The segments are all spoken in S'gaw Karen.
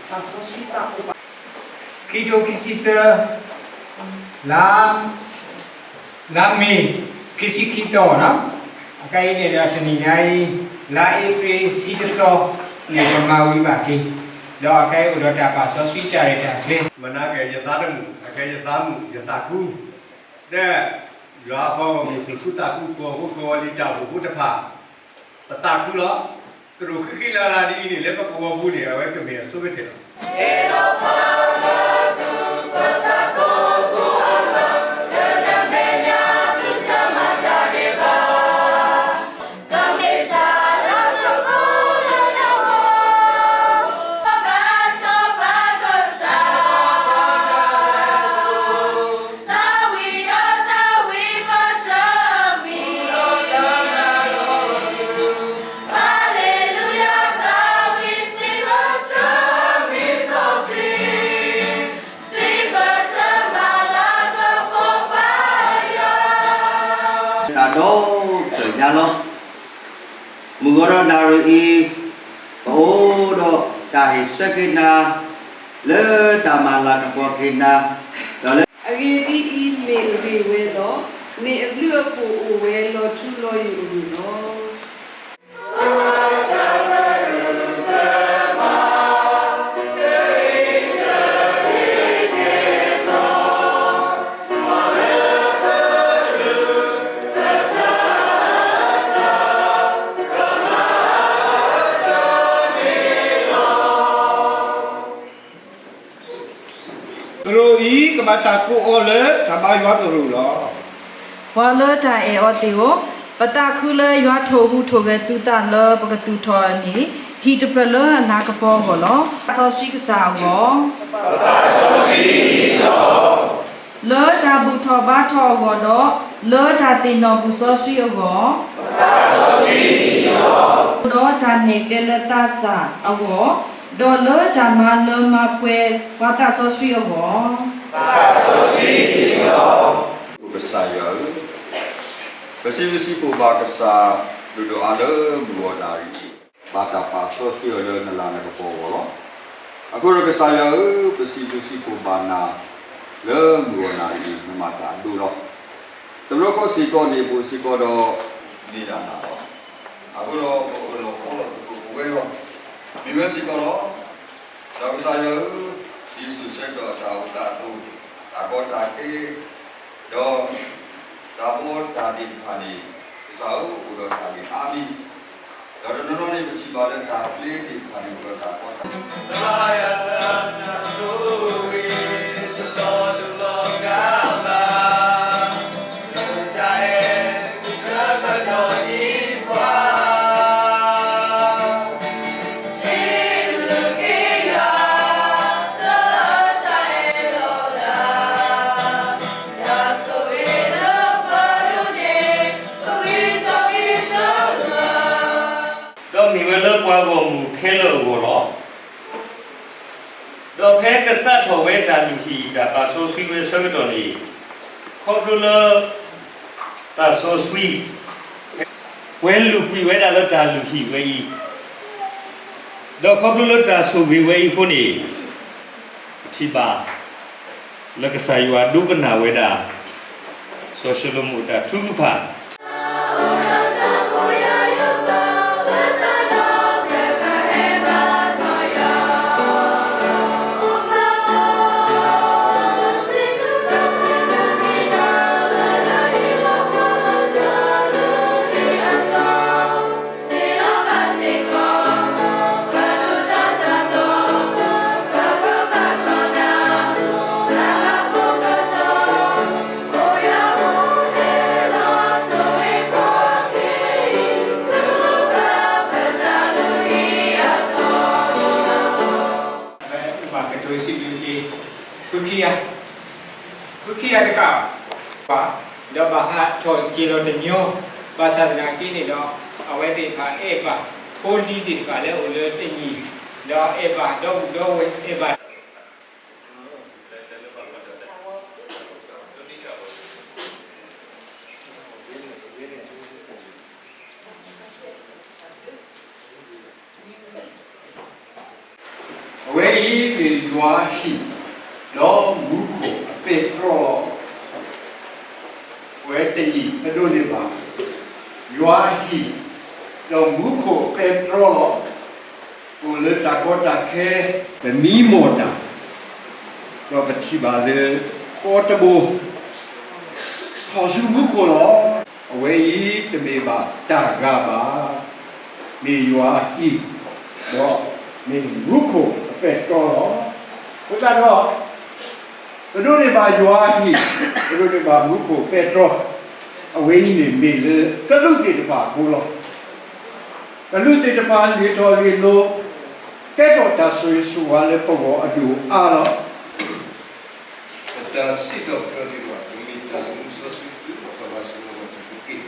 ပာ်စီဆှံတၢ်အိၣ်ဘၣ် ခံထိခံဆံသၢ လါ လါမ့ၤ ခံဆံခံသီနီၤ, အခဲအံၤန့ၣ်ဒီးတနံၤညါအံၤ လါအ့ဖြ့ၣ်ဆံတသီန့ၣ် ပမၤဝံၤဘၣ်က့ၤ, ဒီးအခဲအံၤအိၣ်ဒီးတၢ်ပာ်စီဆှံတၢ်ရဲၣ်တၢ်ကျဲၤ မနၤကဲ ယသးတမုာ် အခဲယသးမုာ် ယသးခု, ဒီး ယွၤအပှၤဂီၢ်မုၢ်သူၣ်ခုသးခု ကဝီၤဖိကဝီၤလံၤတၢ်အိၣ်ဖှိၣ်ဖိတဖၣ် ပသးခုလီၤ. သရိာ်ဃံဃံလၤလၤဒ်အံၤန့ၣ် လၢပကဝီၤပူၤန့ၣ် အဝဲကမ့ၢ်အဆိကတၢၢ်လီၤ. တၢ်ဒီတဖျၢၣ်ညါလီၤ. မုၢ်ဂီၤဒီးနၣ်ရံၣ်အံၤ ပအိၣ်ဒီးတၢ်ဟ့ၣ်ဆၢက့ၤနၤ လၢတၢ်မၤလၤကပီၤက့ၤနၤ ဒီးလၢ အဂ့ၢ်ဒ်အံၤ, မ့ၢ်အဂ့ၤဝဲဒီး မ့ၢ်အဘျုးအဖှိၣ်အိၣ်ဝဲလီၤထူလီၤယိာ်အဂီၢ်လီၤ. သရိာ်အံၤ ကဘၣ်တၢ်ကိးအီၤလၢတၢ်ဘါယွၤသရိာ်လီၤ. ပှၤလၢတၢ်အဲၣ်အီၤသ့ၣ်ဧၢ, ပသးခုလၢယွၤထိၣ်ဟူးထိၣ်ဂဲၤသုသးလၢပကသူၣ်ထီၣ်န့ၢ် ဟံၣ်တဖျၢၣ်လၢအလၤကပီၤအဂီၢ်လီၤ. စီဆှံကစၢ်အဂီၢ် လၢတၢ်ဘူၣ်ထီၣ်ဘါထီၣ်အဂီၢ်ဒီး လၢတၢ်သ့ၣ်နီၣ်ဘူၣ်စီဆှံအဂီၢ်, ဒီးတၢ်နဲၣ်ကျဲလၢသးစၢ်အဂီၢ်, ဒီးလၢတၢ်မၤလၢမၤပှဲၤပှၤသးစီဆှံအဂီၢ် ကစၢ်ယွၤဧၢ, ပစံးဘျုးစံးဖှိၣ်ဘၣ်ကစၢ် ဒိၣ်ဒိၣ်အါလၢမုၢ်ဂီၤနၣ်ရံၣ်အံၤ, ဘၣ်တၢ်ပာ်စီဆှံအီၤလၢနလၤနကပီၤအဂီၢ်လီၤ. အဃိဒီးကစၢ်ယွၤဧၢ, ပစံးဘျုးစံးဖှိၣ်ဘၣ်နၤ လၢမုၢ်ဂီၤနၣ်ရံၣ်အံၤ နမၤတၢ်အဒိၣ်လီၤ. တဘျီဃီစ့ၢ်ကီးန့ၣ် ပအိၣ်စ့ၢ်ကီးဒီး မ့ၢ်ဒၣ်နၤလီၤ. အဃိဒီးပအၢၣ်လီၤအီလီၤသကိးပဝဲလီၤ. မ့ၢ်ဝဲစ့ၢ်ကီးလီၤ. ဒီးကစၢ်ယွၤဧၢ, ဒ်ဆူးဆၢကတီၢ်အတၢ်အိၣ်သးအသိး, တၢ်ကီတၢ်ခဲ ဒီး တၢ်ဘီတၢ်သ့ၣ်တဖၣ်န့ၣ် ကစၢ်ဧၢ အိၣ်ဒီးတၢ်ဂ့ၢ်အါမံၤ, ဒီးတနီၤနီၤန့ၣ် ပထံၣ်ဘၣ်လၢတၢ်ပျ့သ့ၣ်တဖၣ်န့ၣ် အိၣ်ဒီးတၢ်ကီတၢ်ခဲ ဒီးမ့ၢ်ဝဲလၢပှၤဂီၢ်မုၢ်ခဲလၢာ်အဂီၢ်လီၤ. ဒီးဖဲကစးထီၣ်ဝဲတၢ်လုၢ်ဟံၣ်တၢ်ပာ်စီဆှံဝဲအဆၢကတီၢ်န့ၣ်, ခီဖျိလၢ သးစီဆှံ ဝဲလုၢ်ကွံာ်ဝဲဒၣ်လၢတၢ်လုၢ်ဟံၣ်ဝဲအံၤ, ဒီးခီဖျိလၢတၢ်ဆိၣ်ဂ့ၤဝဲအံၤအဃိန့ၣ်, ပထံၣ်ဘၣ် လၢကစၢ်ယွၤဒိကနၣ်ဝဲဒၣ် စီၤၡလိၤမိၣ်အတၢ်ထုကဖၣ် အဝဲမၤကတိၤစံးဘျုးက့ၤ ဖုခံဂၤ, ဖုခံဂၤတကးဘၣ်, ဒီးဘၣ်ဟးထီၣ်က့ၤလီၤတညီ, ဘၣ်ဆၣ်သနာ်က့န့ၣ်ဒီး အဝဲသ့ၣ်တဖၣ်အဲၣ်ဘၣ် ဖိလံၤသ့ၣ်တဖၣ်လၢအိၣ်လၢတနံၤ, ဒီးအဲၣ်ဘၣ်ဒီပုၢ်ဒီဝဲၢ် အဲၣ်ဘၣ် အဝဲအံၤမ့ၢ်ယွၤဟံၣ်, ဒီးမူခိၣ်အပဲတြီလီၤ. ပဝဲတနံၤပဒိးန့ၢ်ဘၣ် ယွၤဟံၣ်, ဒီးမူခိၣ်အပဲတြီလီၤ. အိၣ်လၢတၢ်ကီတၢ်ခဲ, ပမံမီၢ်တၢ်, ဒီးပထံၣ်ဘၣ်လၢ ကီတဘိ ထီၣ်ဆူမူခိၣ်လီၤ. အဝဲအံၤတမ့ၢ်ဘၣ်တၢ်ဂၤဘၣ်, မ့ၢ်ယွၤဟံၣ်, ဒီးမ့ၢ်မူခိၣ်အပဲတြီလီၤ. အဃိသတးဒီး ပဒိးန့ၢ်ဘၣ်ယွၤဟံၣ်, ပဒိးန့ၢ်ဘၣ်မူခိၣ်ပဲတြီ, အဝဲအံၤန့ၣ်မ့ၢ်လၢကလူးသ့ၣ်တဖၣ်အဃိလီၤ. ကလူးသ့ၣ်တဖၣ်လဲၤထီၣ်လဲၤလီၤ, ကဲထီၣ်တၢ်ဆိၣ်ဂ့ၤဆိၣ်ဝါလၢပဂီၢ်အဒိၣ်အါလီၤ. ပတၢ်စံးထီၣ်ပတြၢၤသ့ၣ်တဖၣ် ပမ့ၢ်တၢ်လၢမူစီဆှံ ပကဘၣ်ဆိၣ်ဂ့ၤပှၤတက့ၢ်.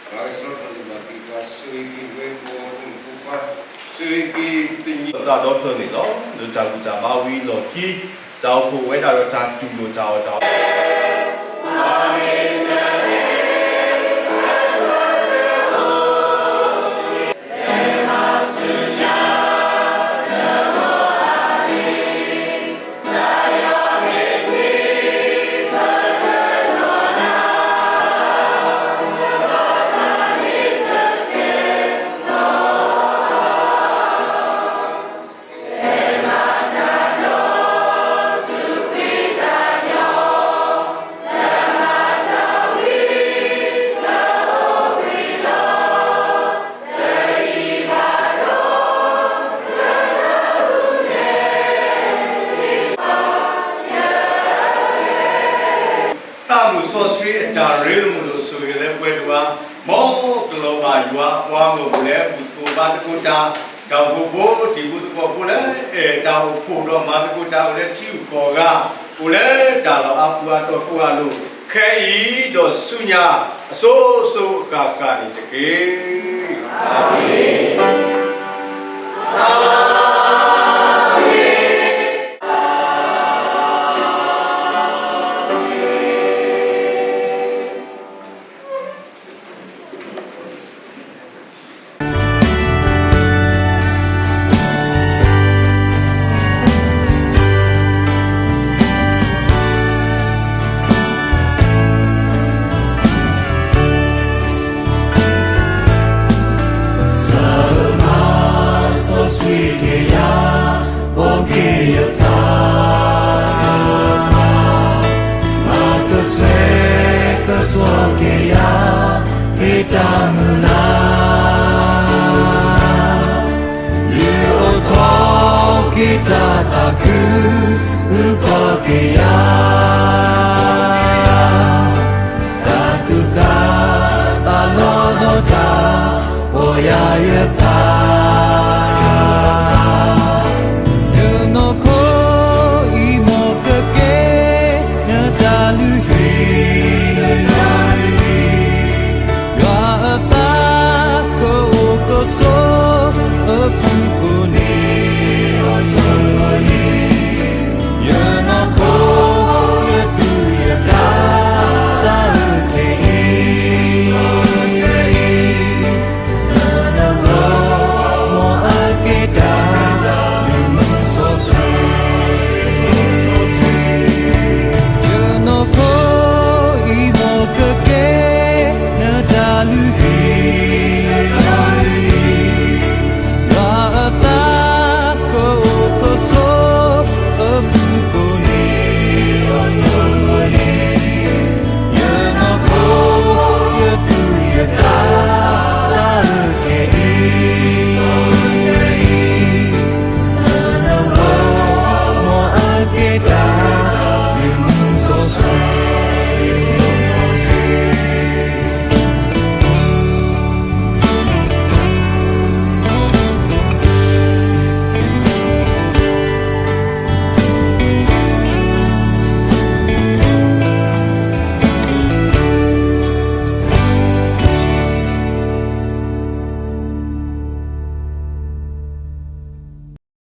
ပကဆှၢထီၣ်န့ၢ်ဘၣ်က့ၤတၢ်ဆိၣ်ဂ့ၤက့ၤဝဲ ပဝဲဖိမုၣ်ဖိခွါ, ဆိၣ်ဂ့ၤက့ၤတနံၤ တၢ်ဒီဖျၢၣ်န့ၣ်လီၤ. လၢတၢ်ဘူၣ်တၢ်ဘါဝံၤအလီၢ်ခံ, တၢ်အိၣ်ဖှိၣ်ဝဲဒၣ်ဒီးတၢ်တူၢ်လိာ်တၢ်အီၣ်တၢ်အီ သးမုၣ်စီဆှံအတၢ်ရ့လိာ်မုာ်လိာ်ဆိၣ်ဂ့ၤလၢပှဲၤဒိၣ်ဘၣ်, မ်ကလီၤဘၣ်ယွၤအပှၤဂီၢ်မုၢ်လၢဘူၣ်သကိးဘါသကိးတၢ်, တၢ်အိၣ်ဖှိၣ်ဖိတံၤဖိသကိးဖိလၢ အဲၣ်တၢ်အိၣ်ဖှိၣ်ဒီးမၤသကိးတၢ်အိၣ်လၢထံဂုၤကီၢ်ဂၤ, အိၣ်လၢတၢ်လီၢ်အါပူၤအတီၢ်ပူၤအလိၤ, ခဲအံၤဒီးဆူညါ အစိၤစိၤအဃၣ်ဃၣ်န့ၣ်တက့ၢ်. စီၤဧၢ မၤစီဆှံက့ၤယၤ, ဘီက့ၤယသး, မၤကဆှဲကဆှီက့ၤယၤ, ဟ့ၣ်တၢ်မုၢ်လၢ် လုၢ်အိၣ်ထီၣ်က့ၤတၢ်သးခု, အုၣ်ကီၤက့ၤယၤ, တၢ်သူၣ်ကၢ်သးလီၤဒီးတၢ်, ပီၢ်ယၤယသး